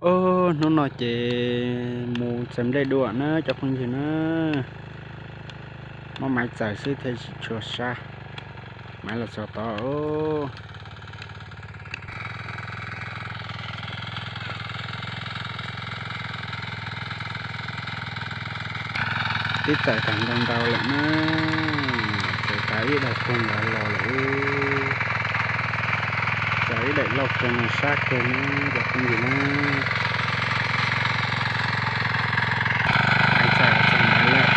Ub, hnub no ces mus txais nplej dua na cov phooj ywg na. Muab maiv txais xwb thiaj tsis tshua sab. Maiv los txog tod. Twb txais tag ntau ntau lawm na, txais tag ib daim puag ntawd los lawm. Txais ib daim loj kawg no sab kawg na cov phooj ywg na. Maiv txais txog ntawd lawm.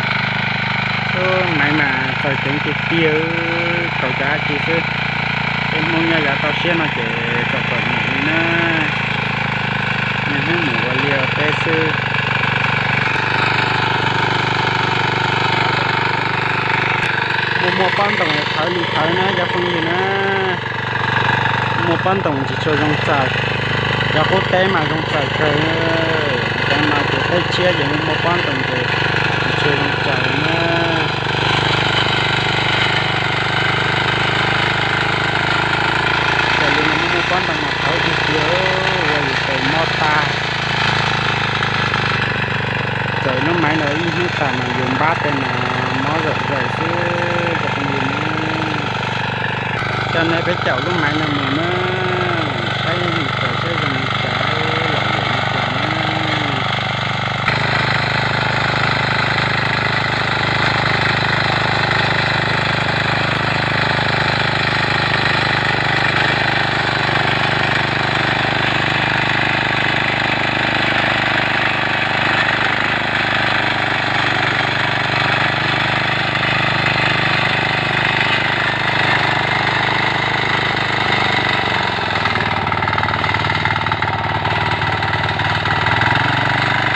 Ub, maiv mas txaus ceev tiag tiag, kaum cav ci xwb. Peb Hmoob nyob yav toj siab no ces txom txom nyem li na. Niaj hnub mus ua liaj ua teb xwb. Muaj muaj pob ntoos thawv li thawv na cov phooj ywg na. Muaj pob ntoos tsis tshua zoo txais. Cov qub teb mas zoo txais kawg. Cov no ces teb tshiab ces muaj muaj pob ntoos ces tsis tshua zoo txais na. Raws li no muaj muaj pob ntoos mas thawv tiag tiag, ua yus tes mob tag. Txawm lub maiv no ib hnub tas mas yus npab tes mas mob zom zaws xwb cov phooj ywg na. Coj nej peb caum lub maiv no mus na.